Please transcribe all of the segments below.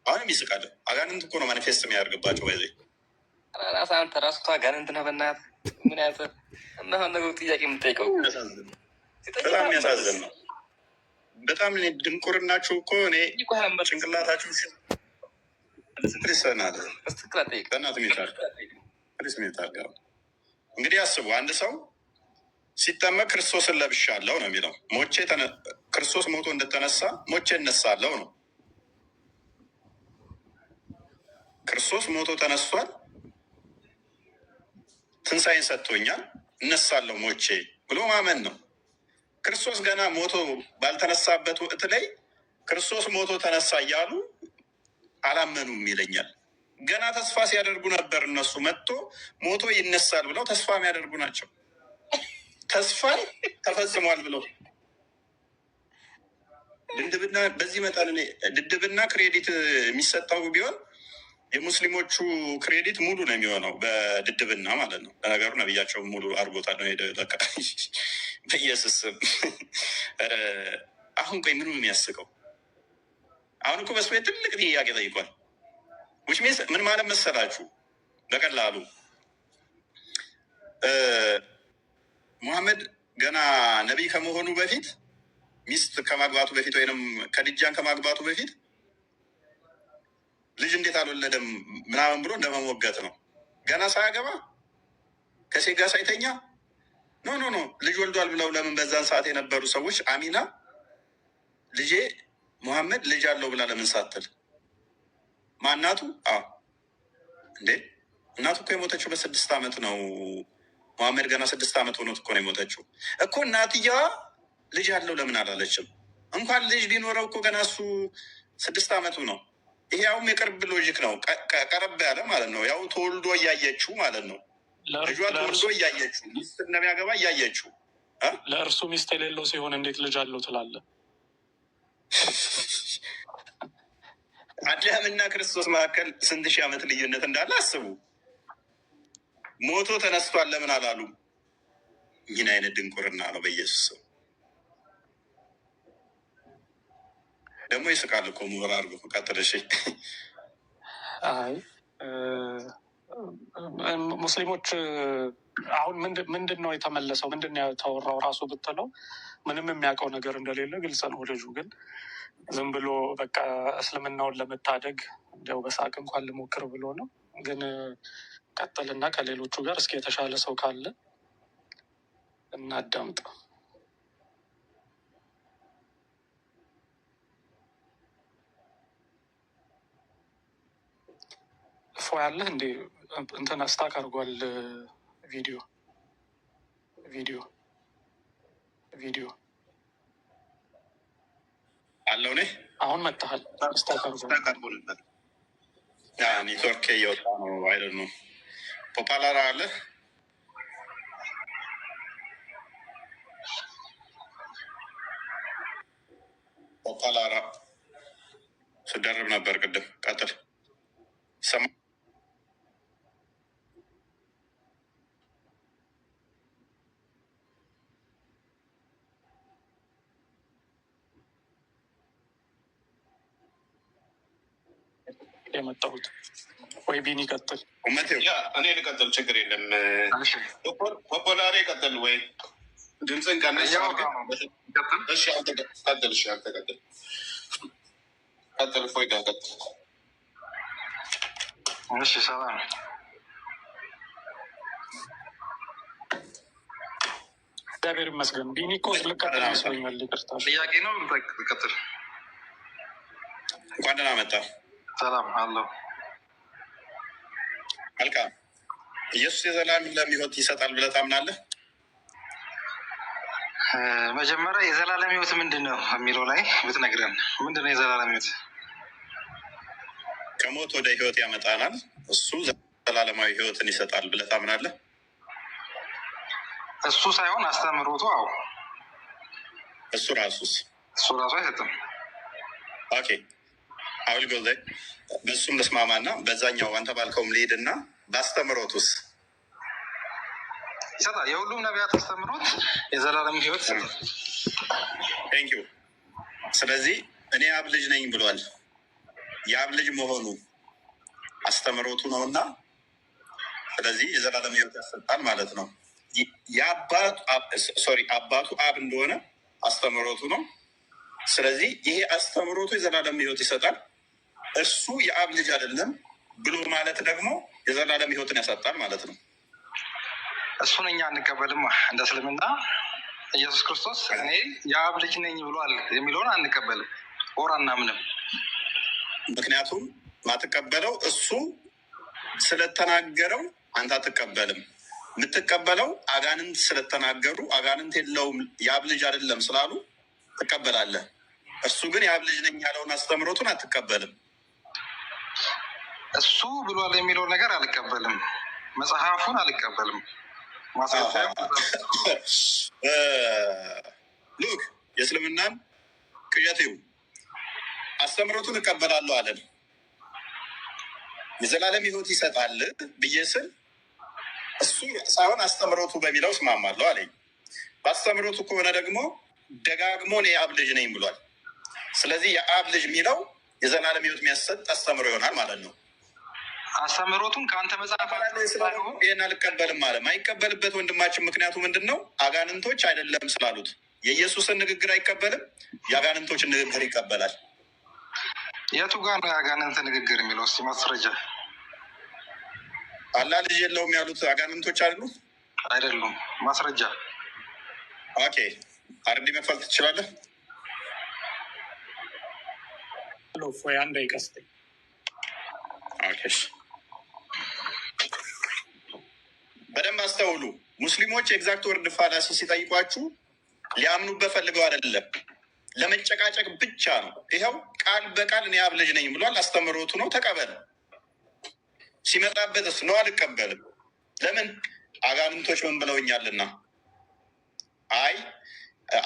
አሁንም ይስቃል። አጋንንት እኮ ነው manifest የሚያደርግባቸው። በዚህ ራስ አንተ ራሱ አጋንንት ነህ። በእናትህ ምን ያንተ እና ነገሩ ጥያቄ የምጠይቀው በጣም የሚያሳዝን ነው። በጣም እኔ ድንቁርናችሁ እኮ እኔ ጭንቅላታችሁ please በእናትህ mute አድርግ፣ please mute አድርግ። እንግዲህ አስቡ፣ አንድ ሰው ሲጠመቅ ክርስቶስን ለብሻለሁ ነው የሚለው። ሞቼ ክርስቶስ ሞቶ እንደተነሳ ሞቼ እነሳለሁ ነው። ክርስቶስ ሞቶ ተነስቷል፣ ትንሣኤን ሰጥቶኛል፣ እነሳለሁ ሞቼ ብሎ ማመን ነው። ክርስቶስ ገና ሞቶ ባልተነሳበት ወቅት ላይ ክርስቶስ ሞቶ ተነሳ እያሉ አላመኑም ይለኛል። ገና ተስፋ ሲያደርጉ ነበር። እነሱ መጥቶ ሞቶ ይነሳል ብለው ተስፋ የሚያደርጉ ናቸው። ተስፋን ተፈጽሟል ብለው ድድብና በዚህ መጠን እኔ ድድብና credit የሚሰጠው ቢሆን የሙስሊሞቹ credit ሙሉ ነው የሚሆነው፣ በድድብና ማለት ነው። ለነገሩ ነብያቸው ሙሉ አድርጎታል ነው ሄደ። በቃ በኢየሱስ ስም። ኧረ አሁን ቆይ ምኑ ነው የሚያስቀው? አሁን እኮ በስሜ ትልቅ ጥያቄ ጠይቋል። Which means ምን ማለት መሰላችሁ? በቀላሉ ሙሐመድ ገና ነቢይ ከመሆኑ በፊት፣ ሚስት ከማግባቱ በፊት ወይንም ከድጃን ከማግባቱ በፊት ልጅ እንዴት አልወለደም ምናምን ብሎ እንደመሞገት ነው። ገና ሳያገባ ከሴት ጋር ሳይተኛ no no no ልጅ ወልዷል ብለው ለምን በዛን ሰዓት የነበሩ ሰዎች አሚና ልጄ ሙሐመድ ልጅ አለው ብላ ለምን ሳትል ማናቱ? አዎ እንዴ እናቱ እኮ የሞተችው በ6 ዓመት ነው። ሙሐመድ ገና 6 ዓመት ሆኖት እኮ ነው የሞተችው እኮ። እናትየዋ ልጅ አለው ለምን አላለችም? እንኳን ልጅ ሊኖረው እኮ ገና እሱ 6 ዓመቱ ነው። ይሄ ያውም የቅርብ logic ነው፣ ቀረብ ያለ ማለት ነው። ያው ተወልዶ እያየችው ማለት ነው። ልጇ ተወልዶ እያየችው ሚስት እንደሚያገባ እያየችው እ? ለእርሱ ሚስት የሌለው ሲሆን እንዴት ልጅ አለው ትላለህ? አዳምና ክርስቶስ መካከል ስንት ሺህ ዓመት ልዩነት እንዳለ አስቡ። ሞቶ ተነስቷል ለምን አላሉም? ይህን አይነት ድንቁርና ነው። በኢየሱስ ስም ደግሞ ይስቃል እኮ ምሁር አድርጎ። ቀጥል እሺ። አይ ሙስሊሞች አሁን ምንድን ነው የተመለሰው? ምንድን ነው የተወራው ራሱ ብትለው ምንም የሚያውቀው ነገር እንደሌለ ግልጽ ነው። ልጁ ግን ዝም ብሎ በቃ እስልምናውን ለመታደግ እንዲያው በሳቅ እንኳን ልሞክር ብሎ ነው። ግን ቀጥልና ከሌሎቹ ጋር እስኪ የተሻለ ሰው ካለ እናዳምጥ። እፎ ያለህ እንዴ? እንትን stuck አድርጓል። ቪዲዮ ቪዲዮ ቪዲዮ አለው እኔ አሁን መጥተሃል። Stuck አድርጓል። አድርጎ ነበር። ኔትወርክ እየወጣ ነው። አይደል ነው። ፖፓላራ አለ። ፖፓላራ ስደርብ ነበር ቅድም። ቀጥል። ሰማ የመጣሁት ወይ ቢኒ ቀጥል። ኡመቴው Yeah እኔ ልቀጥል፣ ችግር የለም። ፖፖላሬ ቀጥል፣ ወይ ድምፅን ቀነስ እያወራሁ አድርገህ። ነው። ቀጥል። እሺ አንተ ቀጥል። እሺ አንተ ቀጥል፣ ቀጥል፣ እፎይ ጋር ቀጥል። እሺ፣ ሰላም። እግዚአብሔር ይመስገን። ቢኒ እኮ ልቀጥል ደህና መጣ። መስሎኛል። ይቅርታ። ጥያቄ ነው። ቀጥል። እንኳን ደህና መጣ። ሰላም አለው። መልካም። ኢየሱስ የዘላለም ሕይወት ይሰጣል ብለህ ታምናለህ? መጀመሪያ የዘላለም ሕይወት ምንድን ነው የሚለው ላይ ብትነግረን። ምንድን ነው የዘላለም ሕይወት? ከሞት ወደ ሕይወት ያመጣናል፣ እሱ ዘላለማዊ ሕይወትን ይሰጣል ብለህ ታምናለህ? እሱ ሳይሆን አስተምህሮቱ። አዎ። እሱ ራሱስ? እሱ ራሱ አይሰጥም። Okay, I will go በእሱም ልስማማና በዛኛው አንተ ባልከውም ልሂድና በአስተምህሮቱስ? ይሰጣል። የሁሉም ነቢያት አስተምህሮት የዘላለም ሕይወት ይሰጣል። Thank you። ስለዚህ እኔ አብ ልጅ ነኝ ብሏል። የአብ ልጅ መሆኑ አስተምሮቱ ነውና ስለዚህ የዘላለም ሕይወት ያሰጣል ማለት ነው። የአባቱ sorry አባቱ አብ እንደሆነ አስተምሮቱ ነው። ስለዚህ ይሄ አስተምሮቱ የዘላለም ሕይወት ይሰጣል። እሱ የአብ ልጅ አይደለም ብሎ ማለት ደግሞ የዘላለም ሕይወትን ያሳጣል ማለት ነው። እሱን እኛ አንቀበልም። እንደ እስልምና ኢየሱስ ክርስቶስ እኔ የአብ ልጅ ነኝ ብሏል የሚለውን አንቀበልም፣ or አናምንም። ምክንያቱም ማትቀበለው እሱ ስለተናገረው አንተ አትቀበልም። የምትቀበለው አጋንንት ስለተናገሩ አጋንንት የለውም የአብ ልጅ አይደለም ስላሉ ትቀበላለህ። እሱ ግን የአብ ልጅ ነኝ ያለውን አስተምሮቱን አትቀበልም። እሱ ብሏል የሚለውን ነገር አልቀበልም፣ መጽሐፉን አልቀበልም። ማስረጃ Look የእስልምናን ቅዠት ይሁ አስተምሮቱን እቀበላለሁ አለን። የዘላለም ሕይወት ይሰጣል ብዬ ስል እሱ ሳይሆን አስተምሮቱ በሚለው እስማማለሁ አለኝ። በአስተምሮቱ ከሆነ ደግሞ ደጋግሞ እኔ የአብ ልጅ ነኝ ብሏል። ስለዚህ የአብ ልጅ የሚለው የዘላለም ሕይወት የሚያሰጥ አስተምሮ ይሆናል ማለት ነው። አስተምህሮቱን ከአንተ መጽሐፍ ይህን አልቀበልም አለ። ማይቀበልበት ወንድማችን ምክንያቱ ምንድን ነው? አጋንንቶች አይደለም ስላሉት የኢየሱስን ንግግር አይቀበልም፣ የአጋንንቶችን ንግግር ይቀበላል። የቱ ጋር ነው የአጋንንት ንግግር የሚለው? እስኪ ማስረጃ። አላህ ልጅ የለውም ያሉት አጋንንቶች አይደሉ? አይደሉም። ማስረጃ። Okay፣ አርዲ መክፈል ትችላለህ። ወይ አንድ ደቂቃ ስጠኝ። Okay፣ እሺ። በደንብ አስተውሉ። ሙስሊሞች exact word fallacy ሲጠይቋችሁ ሊያምኑበት ፈልገው አይደለም፣ ለመጨቃጨቅ ብቻ ነው። ይኸው ቃል በቃል እኔ የአብ ልጅ ነኝ ብሏል። አስተምሮቱ ነው፣ ተቀበል። ሲመጣበትስ ነው አልቀበልም። ለምን? አጋንንቶች ምን ብለውኛልና፣ አይ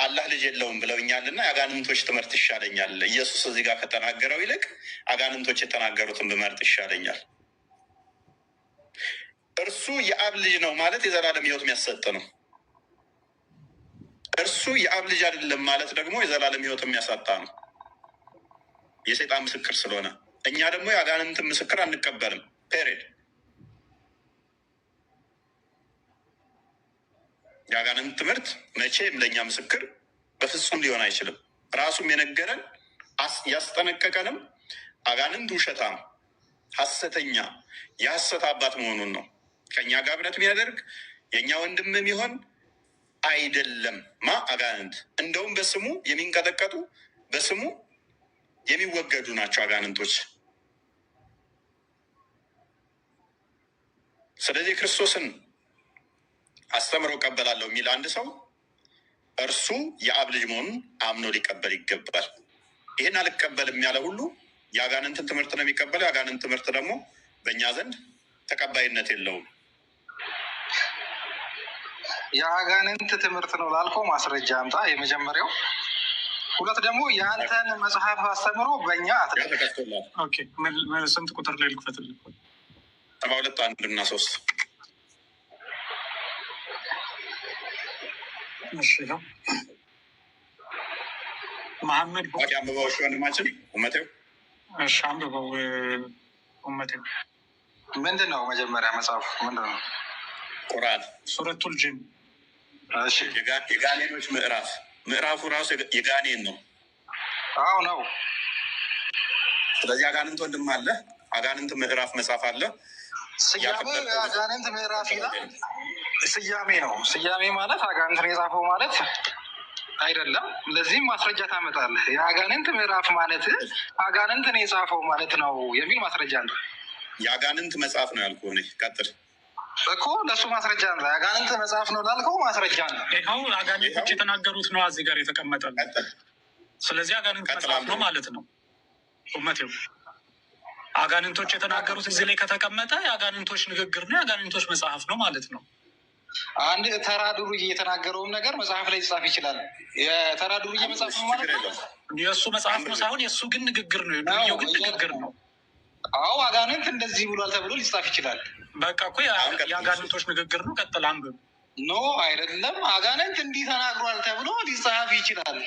አላህ ልጅ የለውም ብለውኛልና የአጋንንቶች ትምህርት ይሻለኛል። ኢየሱስ እዚህ ጋር ከተናገረው ይልቅ አጋንንቶች የተናገሩትን ብመርጥ ይሻለኛል። እርሱ የአብ ልጅ ነው ማለት የዘላለም ሕይወት የሚያሰጥ ነው። እርሱ የአብ ልጅ አይደለም ማለት ደግሞ የዘላለም ሕይወት የሚያሳጣ ነው፣ የሰይጣን ምስክር ስለሆነ። እኛ ደግሞ የአጋንንትን ምስክር አንቀበልም። Period። የአጋንንት ትምህርት መቼም ለእኛ ምስክር በፍጹም ሊሆን አይችልም። ራሱም የነገረን ያስጠነቀቀንም አጋንንት ውሸታም፣ ሐሰተኛ፣ የሐሰት አባት መሆኑን ነው። ከእኛ ጋር ህብረት የሚያደርግ የእኛ ወንድም የሚሆን አይደለም። ማ አጋንንት እንደውም በስሙ የሚንቀጠቀጡ በስሙ የሚወገዱ ናቸው አጋንንቶች። ስለዚህ ክርስቶስን አስተምሮ እቀበላለሁ የሚል አንድ ሰው እርሱ የአብ ልጅ መሆኑን አምኖ ሊቀበል ይገባል። ይህን አልቀበልም ያለ ሁሉ የአጋንንትን ትምህርት ነው የሚቀበለው። የአጋንንት ትምህርት ደግሞ በእኛ ዘንድ ተቀባይነት የለውም። የአጋንንት ትምህርት ነው ላልከው ማስረጃ አምጣ። የመጀመሪያው። ሁለት ደግሞ የአንተን መጽሐፍ አስተምሮ በእኛ ያ ተከፍቶላል። Okay፣ ስንት ቁጥር ላይ ልክፈትልህ? 72 1 እና 3። እሺ፣ ይኸው መሐመድ። Okay፣ አንብበው እሺ፣ ወንድማችን እመቴው። እሺ፣ አንብበው ኡመቴው። ምንድን ነው መጀመሪያ መጽሐፉ ምንድን ነው? ቁርአን። ሱረቱል ጂን። እሺ። የጋኔኖች ምዕራፍ፣ ምዕራፉ ራሱ የጋኔን ነው። አዎ ነው። ስለዚህ አጋንንት ወንድም አለ፣ አጋንንት ምዕራፍ መጽሐፍ አለ። ስያሜ ያከበርከው የአጋንንት ምዕራፍ ይላል። ስያሜ ነው። ስያሜ ማለት አጋንንትን የጻፈው ማለት አይደለም። ለዚህም ማስረጃ ታመጣለህ። የአጋንንት ምዕራፍ ማለት አጋንንትን የጻፈው ማለት ነው የሚል ማስረጃ አለ። የአጋንንት መጽሐፍ ነው ያልኩህ እኔ። ቀጥል። እኮ ለእሱ ማስረጃ አለ። የአጋንንት መጽሐፍ ነው ላልከው ማስረጃ አለ። ይኸው አጋንንቶች የተናገሩት ነው እዚህ ጋር የተቀመጠ። ቀጥል። ስለዚህ አጋንንት ቀጥል መጽሐፍ ነው አንብበው። ማለት ነው። ኡመቴው፣ አጋንንቶች የተናገሩት እዚህ ላይ ከተቀመጠ የአጋንንቶች ንግግር ነው፣ የአጋንንቶች መጽሐፍ ነው ማለት ነው። አንድ ተራ ዱርዬ የተናገረውም ነገር መጽሐፍ ላይ ሊጻፍ ይችላል። የተራ ዱርዬ መጽሐፍ ነው ማለት ችግር ነው። የለውም። የእሱ መጽሐፍ ነው ሳይሆን የእሱ ግን ንግግር ነው፣ የዱርዬው ግን ንግግር ነው። አዎ፣ አጋንንት እንደዚህ ብሏል ተብሎ ሊጻፍ ይችላል። በቃ እኮ አሁን ቀጥል። የአጋንንቶች ንግግር ነው። ቀጥል አንብብ። No፣ አይደለም። አጋንንት እንዲህ ተናግሯል ተብሎ ሊጻፍ ይችላል።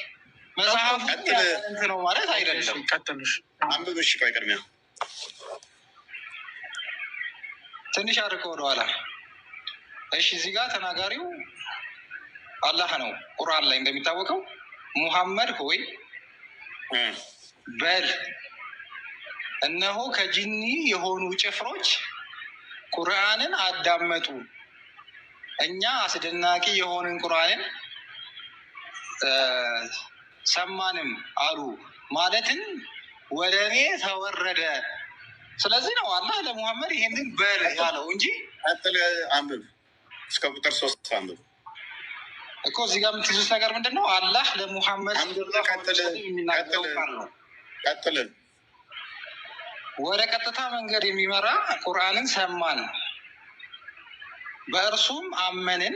መጽሐፉ ቀጥል። የአጋንንት ነው ማለት አይደለም። ቀጥልሽ። አንብብ። እሺ ቆይ ቅድሚያ ትንሽ አርቀው ወደኋላ። እሺ፣ እዚህ ጋር ተናጋሪው አላህ ነው። ቁርአን ላይ እንደሚታወቀው ሙሐመድ ሆይ በል እነሆ ከጂኒ የሆኑ ጭፍሮች ቁርአንን አዳመጡ፣ እኛ አስደናቂ የሆንን ቁርአንን ሰማንም አሉ፣ ማለትን ወደ እኔ ተወረደ። ስለዚህ ነው አላህ ለሙሐመድ ይሄንን በል ያለው እንጂ። ቀጥል፣ አንብብ እስከ ቁጥር 3 አንብብ። እኮ እዚህ ጋር የምትይዙት ነገር ምንድን ነው? አላህ ለሙሐመድ አንብብ፣ ቀጥል፣ የሚናገረው ቀጥል። ቃል ነው። ቀጥል። ወደ ቀጥታ መንገድ የሚመራ ቁርአንን ሰማን፣ በእርሱም አመንን፣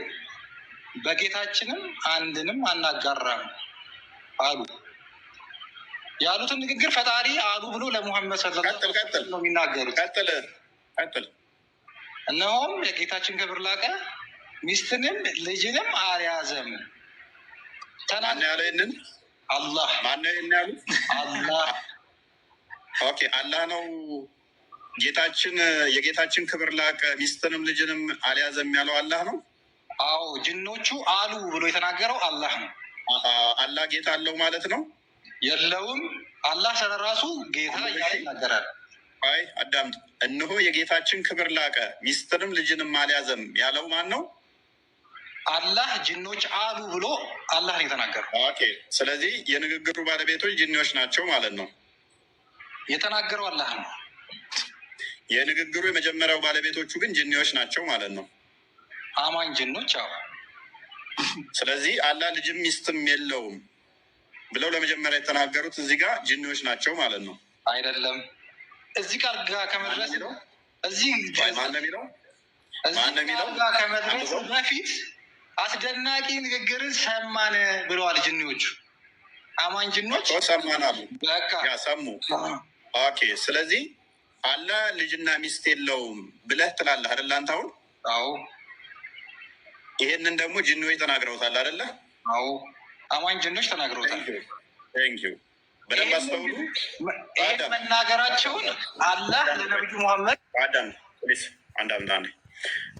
በጌታችንም አንድንም አናጋራም አሉ። ያሉትን ንግግር ፈጣሪ አሉ ብሎ ለሙሐመድ ሰለላሁ ቀጥል፣ ቀጥል። ነው የሚናገሩት። ቀጥል፣ ቀጥል። እነሆም የጌታችን ክብር ላቀ፣ ሚስትንም ልጅንም አልያዘም። ማነው ተናገ ያለው ይህንን? አላህ። ማነው ይህን ያሉት? አላህ። Okay፣ አላህ ነው። ጌታችን የጌታችን ክብር ላቀ ሚስትንም ልጅንም አልያዘም ያለው አላህ ነው። አዎ፣ ጅኖቹ አሉ ብሎ የተናገረው አላህ ነው። አሃ፣ አላህ ጌታ አለው ማለት ነው። የለውም። አላህ ስለራሱ ጌታ እያለ ይናገራል። አይ አዳምጥ። እነሆ የጌታችን ክብር ላቀ ሚስትንም ልጅንም አልያዘም ያለው ማን ነው? አላህ ጅኖች አሉ ብሎ አላህ ነው የተናገረው። Okay፣ ስለዚህ የንግግሩ ባለቤቶች ጅኒዎች ናቸው ማለት ነው። የተናገረው አላህ ነው። የንግግሩ የመጀመሪያው ባለቤቶቹ ግን ጅኒዎች ናቸው ማለት ነው። አማኝ ጅኖች፣ አዎ። ስለዚህ አላህ ልጅም ሚስትም የለውም ብለው ለመጀመሪያ የተናገሩት እዚህ ጋር ጅኒዎች ናቸው ማለት ነው። አይደለም። እዚህ ቃል ጋር ከመድረስ እዚህ ማን ነው የሚለው? እዚህ ማን ነው የሚለው? ቃል ጋር ከመድረስ በፊት አስደናቂ ንግግርን ሰማን ብለዋል ጅኒዎቹ፣ አማኝ ጅኖች። እኮ ሰማን አሉ። በቃ። ያ ሰሙ። Okay፣ ስለዚህ አላህ ልጅና ሚስት የለውም ብለህ ትላለህ አይደለ? አንተ አሁን አዎ። ይሄንን ደግሞ ጅኒዎች ተናግረውታል አይደለ? አዎ፣ አማኝ ጅኖች ተናግረውታል። Thank you። በደንብ አስተውሉ። ይህን መናገራቸውን አላህ ለነብዩ ሙሐመድ አዳም please፣ አንድ አምጣ አንዴ።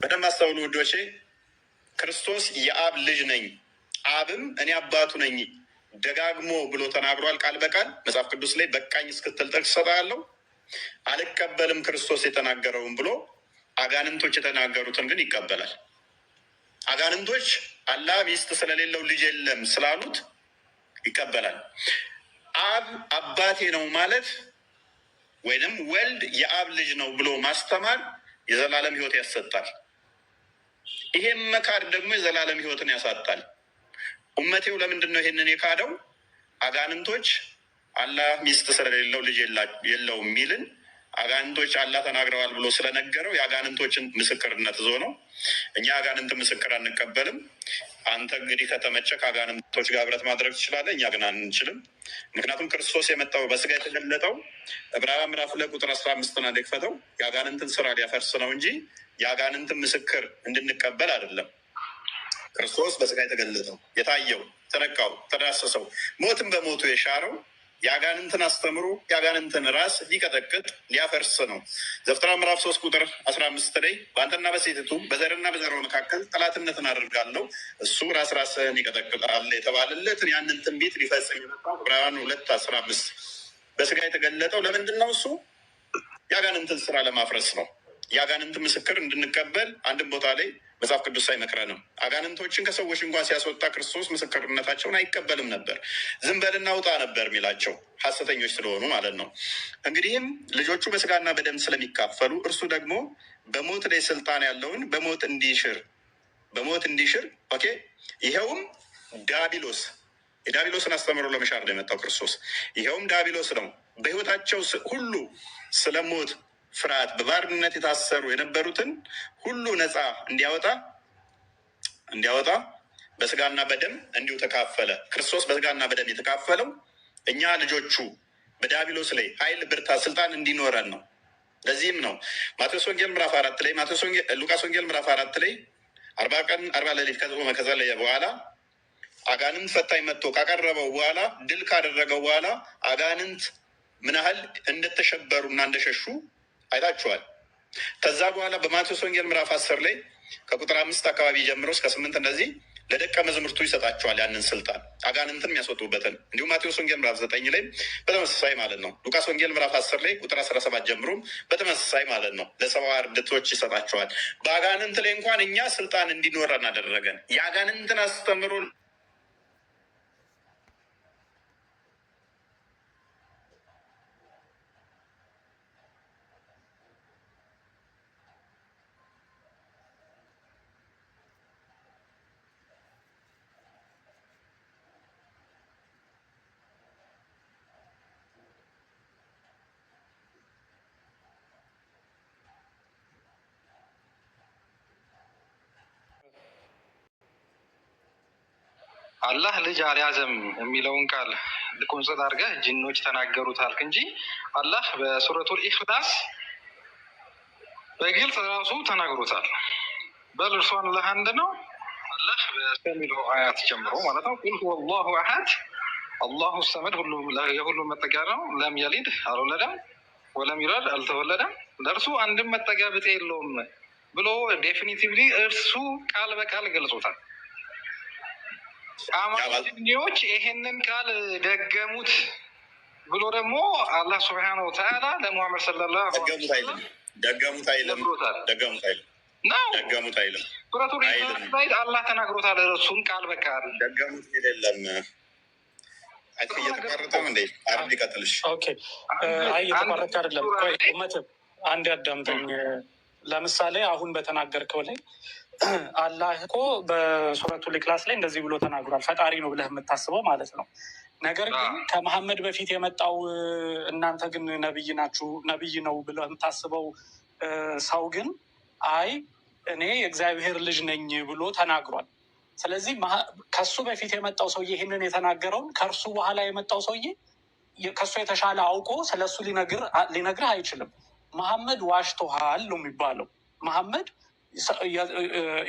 በደንብ አስተውሉ ውዶቼ። ክርስቶስ የአብ ልጅ ነኝ፣ አብም እኔ አባቱ ነኝ ደጋግሞ ብሎ ተናግሯል። ቃል በቃል መጽሐፍ ቅዱስ ላይ በቃኝ እስክትል ጥቅስ እሰጥሃለሁ። አልቀበልም ክርስቶስ የተናገረውን ብሎ አጋንንቶች የተናገሩትን ግን ይቀበላል። አጋንንቶች አላህ ሚስት ስለሌለው ልጅ የለም ስላሉት ይቀበላል። አብ አባቴ ነው ማለት ወይንም ወልድ የአብ ልጅ ነው ብሎ ማስተማር የዘላለም ሕይወት ያሰጣል። ይሄም መካድ ደግሞ የዘላለም ሕይወትን ያሳጣል። ኡመቴው ለምንድን ነው ይሄንን የካደው? አጋንንቶች አላህ ሚስት ስለሌለው ልጅ የለውም የሚልን አጋንንቶች አላህ ተናግረዋል ብሎ ስለነገረው የአጋንንቶችን ምስክርነት ይዞ ነው። እኛ አጋንንት ምስክር አንቀበልም። አንተ እንግዲህ ከተመቸ ከአጋንንቶች ጋር ህብረት ማድረግ ትችላለህ፣ እኛ ግን አንችልም። ምክንያቱም ክርስቶስ የመጣው በስጋ የተገለጠው ዕብራውያን ምዕራፍ 2 ቁጥር 15ን አንዴ ክፈተው፣ የአጋንንትን ስራ ሊያፈርስ ነው እንጂ የአጋንንትን ምስክር እንድንቀበል አይደለም። ክርስቶስ በስጋ የተገለጠው፣ የታየው፣ የተነካው፣ የተዳሰሰው፣ ሞትን በሞቱ የሻረው የአጋንንትን አስተምሮ የአጋንንትን ራስ ሊቀጠቅጥ ሊያፈርስ ነው። ዘፍጥረት ምዕራፍ 3 ቁጥር 15 ላይ በአንተና በሴቲቱ በዘርና በዘሯ መካከል ጠላትነትን አድርጋለሁ፣ እሱ ራስ ራስህን ይቀጠቅጣል የተባለለትን ያንን ትንቢት ሊፈጽም የመጣው ዕብራውያን 2:15 በስጋ የተገለጠው ለምንድን ነው? እሱ የአጋንንትን ስራ ለማፍረስ ነው። የአጋንንት ምስክር እንድንቀበል አንድም ቦታ ላይ መጽሐፍ ቅዱስ አይመክረንም። አጋንንቶችን ከሰዎች እንኳን ሲያስወጣ ክርስቶስ ምስክርነታቸውን አይቀበልም ነበር። ዝም በልና ውጣ ነበር የሚላቸው ሐሰተኞች ስለሆኑ ማለት ነው። እንግዲህም ልጆቹ በስጋና በደም ስለሚካፈሉ እርሱ ደግሞ በሞት ላይ ስልጣን ያለውን በሞት እንዲሽር okay። ይኸውም ዳቢሎስ፣ የዳቢሎስን አስተምሮ ለመሻር ነው የመጣው ክርስቶስ። ይኸውም ዳቢሎስ ነው። በሕይወታቸው ሁሉ ስለ ሞት ፍርሃት በባርነት የታሰሩ የነበሩትን ሁሉ ነፃ እንዲያወጣ በስጋና በደም እንዲሁ ተካፈለ። ክርስቶስ በስጋና በደም የተካፈለው እኛ ልጆቹ በዲያብሎስ ላይ ኃይል፣ ብርታት፣ ስልጣን እንዲኖረን ነው። ለዚህም ነው ማቴዎስ ወንጌል ምዕራፍ 4 ላይ፣ ማቴዎስ ወንጌል፣ ሉቃስ ወንጌል ምዕራፍ 4 ላይ 40 ቀን 40 ሌሊት ከጾመ ከጸለየ በኋላ አጋንንት ፈታኝ መጥቶ ካቀረበው በኋላ፣ ድል ካደረገው በኋላ አጋንንት ምን ያህል እንደተሸበሩ እና እንደሸሹ አይታችኋል። ከዛ በኋላ በማቴዎስ ወንጌል ምዕራፍ 10 ላይ ከቁጥር 5 አካባቢ ጀምሮ እስከ 8 እንደዚህ ለደቀ መዛሙርቱ ይሰጣቸዋል ያንን ስልጣን፣ አጋንንትን የሚያስወጡበትን። እንዲሁም ማቴዎስ ወንጌል ምዕራፍ 9 ላይ በተመሳሳይ ማለት ነው። ሉቃስ ወንጌል ምዕራፍ 10 ላይ ቁጥር 17 ጀምሮ በተመሳሳይ ማለት ነው። ለ70 አርድእቶች ይሰጣቸዋል። በአጋንንት ላይ እንኳን እኛ ስልጣን እንዲኖረን አደረገን። የአጋንንትን አስተምሮ አላህ ልጅ አልያዘም የሚለውን ቃል ቁንጽል አድርገህ ጅኖች ተናገሩት አልክ እንጂ አላህ በሱረቱል ኢኽላስ በግልጽ ራሱ ተናግሮታል። በል እርሱ አላህ አንድ ነው። አላህ በሚለው አያት ጀምሮ ማለት ነው። قل هو الله أحد الله الصمد፣ የሁሉም መጠጊያ ነው። لم يلد አልወለደም፣ ولم يولد አልተወለደም፣ ለእርሱ አንድም መጠጊያ ብጤ የለውም ብሎ definitively እርሱ ቃል በቃል ገልጾታል። አማኞች ይሄንን ቃል ደገሙት ብሎ ደግሞ አላህ سبحانه وتعالى ለሙሐመድ صلى الله ደገሙት አይልም፣ ደገሙት አይልም፣ ደገሙት አይልም፣ ነው። ደገሙት አይልም። ሱረቱል ኢኽላስ ላይ አላህ ተናግሮታል። እርሱን ቃል በቃል ደገሙት የለም። አይ እየተቋረጠ ነው እንዴ? አርድ ይቀጥልሽ። Okay፣ አይ እየተቋረጠ አይደለም። ቆይ ኡመት አንድ ያዳምጠኝ። ለምሳሌ አሁን በተናገርከው ላይ አላህ እኮ በሱረቱል ኢኽላስ ላይ እንደዚህ ብሎ ተናግሯል። ፈጣሪ ነው ብለህ የምታስበው ማለት ነው። ነገር ግን ከመሐመድ በፊት የመጣው እናንተ ግን ነብይ ናችሁ ነብይ ነው ብለህ የምታስበው ሰው ግን አይ እኔ የእግዚአብሔር ልጅ ነኝ ብሎ ተናግሯል። ስለዚህ ከሱ በፊት የመጣው ሰውዬ ይህንን የተናገረውን ከእርሱ በኋላ የመጣው ሰውዬ ከእሱ የተሻለ አውቆ ስለሱ ሊነግርህ አይችልም። መሐመድ ዋሽቶሃል ነው የሚባለው። መሐመድ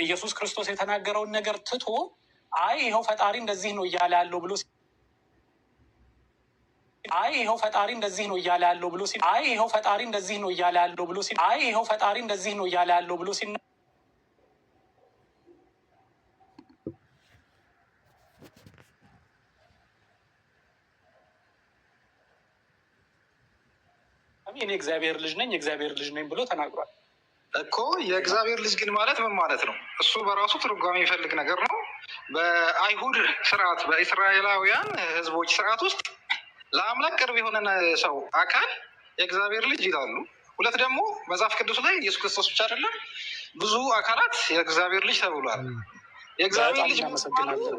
ኢየሱስ ክርስቶስ የተናገረውን ነገር ትቶ አይ ይኸው ፈጣሪ እንደዚህ ነው እያለ ያለው ብሎ፣ አይ ይኸው ፈጣሪ እንደዚህ ነው እያለ ያለው ብሎ፣ አይ ይኸው ፈጣሪ እንደዚህ ነው እያለ ያለው ብሎ፣ አይ ይኸው ፈጣሪ እንደዚህ ነው እያለ ያለው ብሎ ሲና እኔ እግዚአብሔር ልጅ ነኝ፣ የእግዚአብሔር ልጅ ነኝ ብሎ ተናግሯል። እኮ የእግዚአብሔር ልጅ ግን ማለት ምን ማለት ነው? እሱ በራሱ ትርጓሜ የሚፈልግ ነገር ነው። በአይሁድ ስርዓት፣ በእስራኤላውያን ህዝቦች ስርዓት ውስጥ ለአምላክ ቅርብ የሆነን ሰው አካል የእግዚአብሔር ልጅ ይላሉ። ሁለት ደግሞ መጽሐፍ ቅዱስ ላይ ኢየሱስ ክርስቶስ ብቻ አይደለም፣ ብዙ አካላት የእግዚአብሔር ልጅ ተብሏል። የእግዚአብሔር በጣም ልጅ እናመሰግናለን።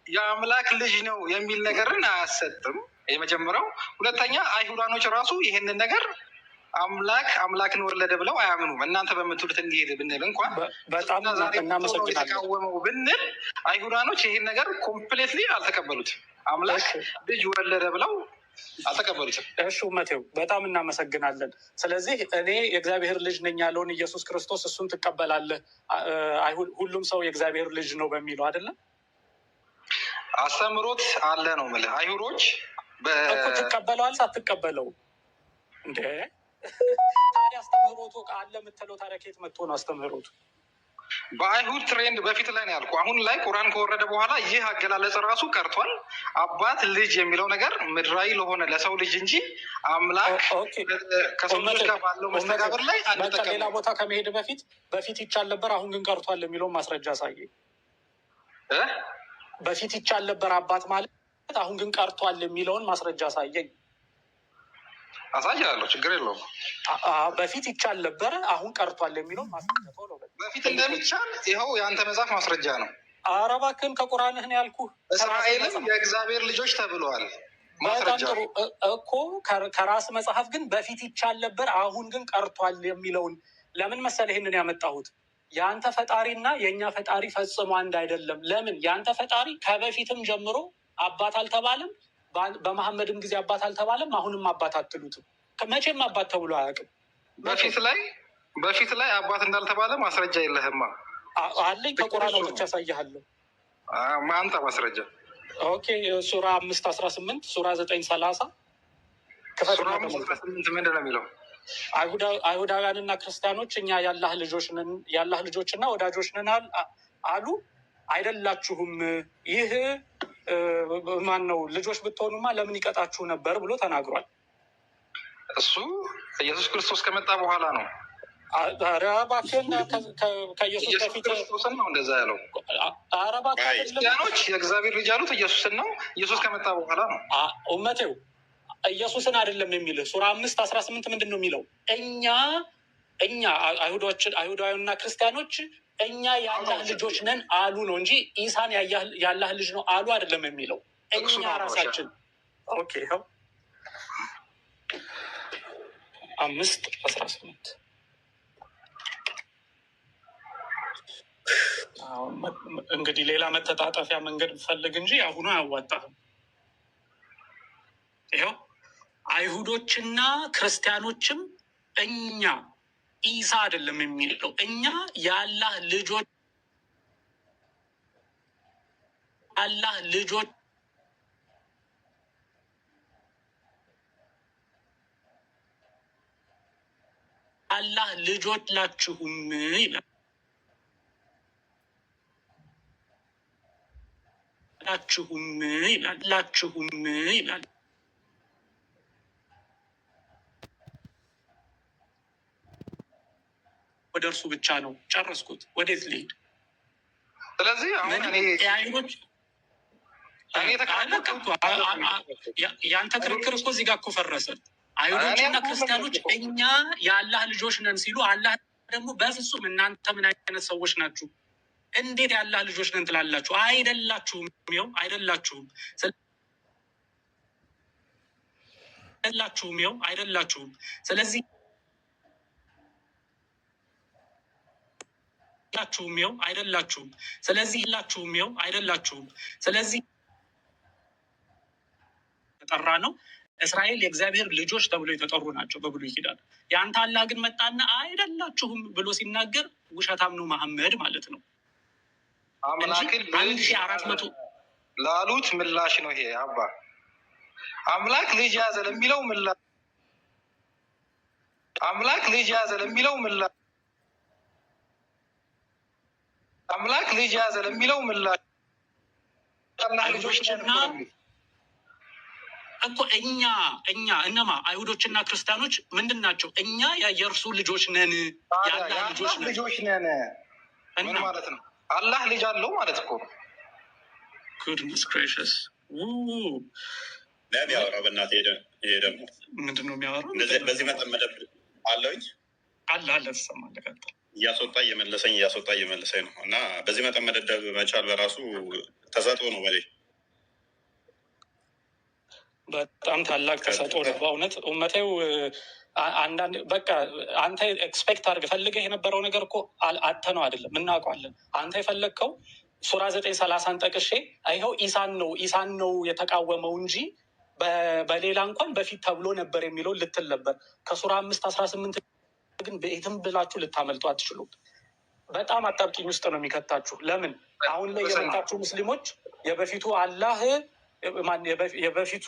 የአምላክ ልጅ ነው የሚል ነገርን አያሰጥም። የመጀመሪያው። ሁለተኛ አይሁዳኖች ራሱ ይህንን ነገር አምላክ አምላክን ወለደ ብለው አያምኑም። እናንተ በምትሉት እንዲሄድ ብንል እንኳን በጣም እና ዛሬ እናመሰግናለን። የተቃወመው ብንል አይሁዳኖች ይህን ነገር completely አልተቀበሉትም። አምላክ ልጅ ወለደ ብለው አልተቀበሉትም። እሺ መቴው በጣም እናመሰግናለን። ስለዚህ እኔ የእግዚአብሔር ልጅ ነኝ ያለውን ኢየሱስ ክርስቶስ እሱን ትቀበላለህ? አይሁድ ሁሉም ሰው የእግዚአብሔር ልጅ ነው በሚለው አይደለም? አስተምሮት አለ ነው የምልህ። አይሁዶች እኮ ትቀበለዋል ሳትቀበለው እንዴ? ታዲያ አስተምህሮቱ አለ የምትለው ታዲያ ከየት መጥቶ ነው አስተምህሮቱ? በአይሁድ trend በፊት ላይ ነው ያልኩህ። አሁን ላይ ቁርአን ከወረደ በኋላ ይህ አገላለጽ ራሱ ቀርቷል። አባት ልጅ የሚለው ነገር ምድራዊ ለሆነ ለሰው ልጅ እንጂ አምላክ ከሰው ልጆች ጋር ባለው መስተጋብር ላይ በቃ ሌላ አንጠቀምም። ቦታ ከመሄድ በፊት በፊት ይቻል ነበር አሁን ግን ቀርቷል የሚለውን ማስረጃ አሳየኝ። በፊት ይቻል ነበር አባት ማለት አሁን ግን ቀርቷል የሚለውን ማስረጃ አሳየኝ። አሳያለሁ፣ ችግር የለውም። በፊት ይቻል ነበረ አሁን ቀርቷል የሚለውን ማስረጃ ቶሎ በል። በፊት እንደሚቻል ይኸው የአንተ መጽሐፍ ማስረጃ ነው። ኧረ እባክህን ከቁርአንህ ነው ያልኩህ። እስራኤልም የእግዚአብሔር ልጆች ተብለዋል። በጣም ማስረጃ ጥሩ እኮ ከራስ መጽሐፍ ግን በፊት ይቻል ነበር አሁን ግን ቀርቷል የሚለውን ለምን መሰለህ ይህንን ያመጣሁት? የአንተ ፈጣሪና የእኛ ፈጣሪ ፈጽሞ አንድ አይደለም። ለምን? የአንተ ፈጣሪ ከበፊትም ጀምሮ አባት አልተባለም፣ በመሐመድም ጊዜ አባት አልተባለም፣ አሁንም አባት አትሉትም። መቼም አባት ተብሎ አያውቅም። በፊት ላይ አባት እንዳልተባለ ማስረጃ የለህማ። አለኝ፣ ከቁርአን አውጥቼ አሳይሃለሁ። አምጣ ማስረጃ። Okay፣ ሱራ 5:18፣ ሱራ 9:30 ሱራ ክፈትና አምስት አስራ ተመልከት። ስምንት ምንድን ነው የሚለው? አይሁዳውያንና ክርስቲያኖች እኛ ያላህ ልጆች ነን፣ ያላህ ልጆችና ወዳጆች ነን አሉ። አይደላችሁም። ይህ ማን ነው? ልጆች ብትሆኑማ ለምን ይቀጣችሁ ነበር ብሎ ተናግሯል። እሱ ኢየሱስ ክርስቶስ ከመጣ በኋላ ነው። ኧረ እባክህን ከኢየሱስ ኢየሱስ በፊት ክርስቶስን ነው እንደዛ ያለው። ኧረ እባክህ አይ አይደለም። ክርስቲያኖች የእግዚአብሔር ልጅ ያሉት ኢየሱስን ነው። ኢየሱስ ከመጣ በኋላ ነው። ኡመቴው ኢየሱስን አይደለም የሚልህ። ሱራ 5:18 ምንድን ነው የሚለው? እኛ አይሁዶች አይሁዳውያንና ክርስቲያኖች እኛ የአላህ ልጆች ነን አሉ ነው እንጂ ኢሳን የአላህ ልጅ ነው አሉ አይደለም የሚለው። ጥቅሱን እኛ አውጣው። እሺ። ራሳችን። Okay፣ ይኸው 5:18። አሁን እንግዲህ ሌላ መተጣጠፊያ መንገድ ብፈልግ እንጂ አሁኑ አያዋጣህም። ይኸው አይሁዶችና ክርስቲያኖችም እኛ፣ ኢሳ አይደለም የሚለው፣ እኛ የአላህ ልጆች አላህ ልጆች አላህ ልጆች ላችሁም ይላል ላችሁም ይላል ላችሁም ይላል። ወደ እርሱ ብቻ ነው። ጨረስኩት። ወዴት ልሂድ? ስለዚህ አሁን ምንም እኔ የአይሁዶች እኔ አለቀ የተከራከርኩት እኮ። የአንተ ክርክር እኮ እዚህ ጋር እኮ ፈረሰ። እኔ አይሁዶችና አልኩህም ክርስቲያኖች እኮ እኛ የአላህ ልጆች ነን ሲሉ አላህ ደግሞ በፍጹም እናንተ ምን አይነት ሰዎች ናችሁ? እንዴት የአላህ ልጆች ነን ትላላችሁ? አይደላችሁም። ይኸው አይደላችሁም። አይደላችሁም። ይኸው አይደላችሁም። ስለዚህ ላችሁም ይኸው አይደላችሁም። ስለዚህ ላችሁም ይኸው አይደላችሁም። ስለዚህ የተጠራ ነው። እስራኤል የእግዚአብሔር ልጆች ተብሎ የተጠሩ ናቸው በብሉይ ኪዳን። የአንተ አላህ ግን መጣና አይደላችሁም ብሎ ሲናገር ውሸታም ነው መሐመድ ማለት ነው እንጂ አምላክን አንድ ልጅ ሺህ አራት መቶ ላሉት ምላሽ ነው ይሄ። አባ አምላክ ልጅ ያዘ ለሚለው ምላሽ፣ አምላክ ልጅ ያዘ ለሚለው ምላሽ፣ አምላክ ልጅ ያዘ ለሚለው ምላሽ አላህ ልጆች ነን አይሁዶችና እኮ ነው የሚሉት። እኮ እኛ እነማ አይሁዶችና ክርስቲያኖች ምንድን ናቸው? እኛ የእርሱ ልጆች ነን፣ ታዲያ የአላህ የአላህ ልጆች ነን ልጆች ነን ምን እና ማለት ነው? አላህ ልጅ አለው ማለት እኮ ነው። Goodness gracious! ለምን ያወራው? በእናትህ ሄደ። ይሄ ደግሞ ምንድን ነው የሚያወራው? እንደዚህ ምንድን ነው በዚህ መጠን መደብ አለውኝ አለ አለ ትሰማለህ። ቀጥል። እያስወጣ እየመለሰኝ እያስወጣ እየመለሰኝ ነው። እና በዚህ መጠን መደደብ መቻል በራሱ ተሰጥኦ ነው በሌ በጣም ታላቅ ተሰጥኦ ነው በእውነት ኡመቴው። አንዳንድ በቃ አንተ expect አድርገህ ፈልገህ የነበረው ነገር እኮ አጥተህ ነው አይደለም፣ እናውቀዋለን። አንተ የፈለግከው ሱራ 9:30ን ጠቅሼ ይኸው ኢሳን ነው የተቃወመው እንጂ በሌላ እንኳን በፊት ተብሎ ነበር የሚለው ልትል ነበር። ከሱራ 5:18 ግን በየትም ብላችሁ ልታመልጡ አትችሉም። በጣም አጣብቂኝ ውስጥ ነው የሚከታችሁ። ለምን አሁን ላይ የመጣችሁ ሙስሊሞች የበፊቱ አላህ ማን የበፊቱ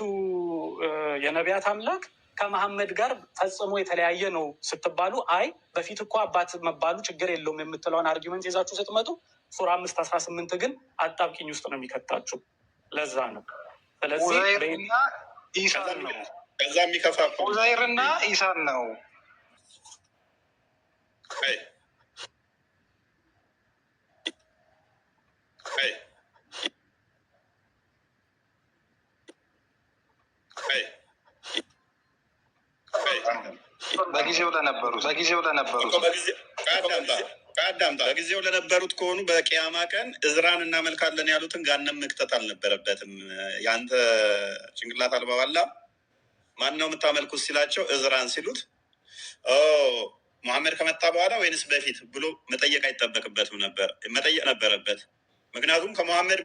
የነቢያት አምላክ ከመሐመድ ጋር ፈጽሞ የተለያየ ነው ስትባሉ፣ አይ በፊት እኮ አባት መባሉ ችግር የለውም የምትለውን argument ይዛችሁ ስትመጡ ሱራ 5:18 ግን አጣብቂኝ ውስጥ ነው የሚከታችሁ። ለዛ ነው። ስለዚህ ኡዘይርና ኢሳን ነው። ከዛ የሚከፋ እኮ ነው። ኡዘይርና ኢሳን ነው። አይ አይ አይ አይ በጊዜው ለነበሩት እኮ አዳምጣ አዳምጣ። በጊዜው ለነበሩት ከሆኑ በቂያማ ቀን እዝራን እናመልካለን ያሉትን ጋነም መክተት አልነበረበትም። የአንተ ጭንቅላት አልባ ባላ ማን ነው የምታመልኩት ሲላቸው እዝራን ሲሉት ኦ ሙሐመድ ከመጣ በኋላ ወይንስ በፊት ብሎ መጠየቅ አይጠበቅበትም ነበር፣ መጠየቅ ነበረበት። ምክንያቱም ከሙሐመድ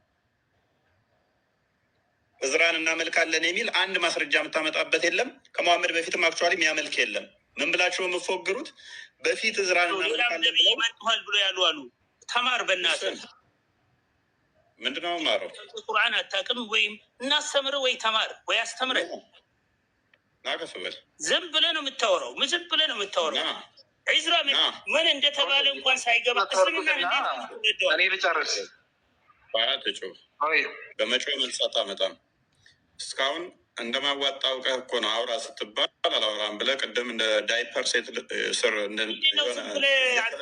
እዝራን እናመልካለን የሚል አንድ ማስረጃ የምታመጣበት የለም። ከሙሐመድ በፊትም actually የሚያመልክ የለም። ምን ብላችሁ ነው የምትፎግሩት? በፊት እዝራን ሌላም እናመልካለን ነብይ ብለው መጥቷል ብሎ ያሉ አሉ። ተማር በእናትህ። ምንድነው የምማረው? ቁርአን አታውቅም ወይም እናስተምር ወይ ተማር ወይ አስተምረን። ና ከፍ በል። ዝም ብለህ ነው የምታወራው። ዝም ብለህ ነው የምታወራው። ዒዝራ ምን እንደተባለ እንኳን ሳይገባ እስልምናን እንዴት ትረዳዋለህ? እኔ ልጨርስ። አትጩህ። በመጮህ መልስ አታመጣም። እስካሁን እንደማዋጣ አውቀህ እኮ ነው አውራ ስትባል አላወራም ብለህ ቅድም እንደ ዳይፐር ሴት ስር ምንድን ነው ዝም ብለህ አንተ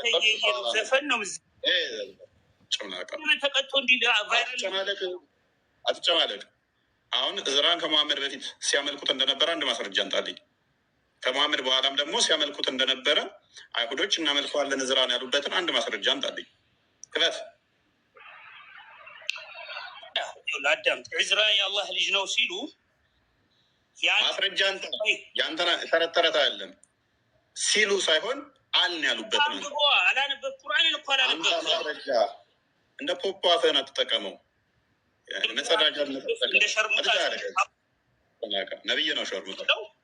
ዘፈን ነው ጭምላቃ ተቀጥቶ እንዲህ viral አትጨማለቅ። አሁን እዝራን ከመሐመድ በፊት ሲያመልኩት እንደነበረ አንድ ማስረጃ አምጣልኝ። ከመሐመድ በኋላም ደግሞ ሲያመልኩት እንደነበረ አይሁዶች እናመልከዋለን እዝራን ያሉበትን አንድ ማስረጃ አምጣልኝ። ክፈት። አዳምጥ። ዕዝራ የአላህ ልጅ ነው ሲሉ ማስረጃ ያንተን ተረት ተረት አይደለም ሲሉ ሳይሆን አልን ያሉበት ነው። አላነበብ ቁርአንን እኮ አምጣ አላነበብኩም። ማስረጃ። እንደ ፖፖ አፍህን አትጠቀመው። መጸዳጃ እንደ ሸርሙጣ ነብይ ነው ሸርሙጣ።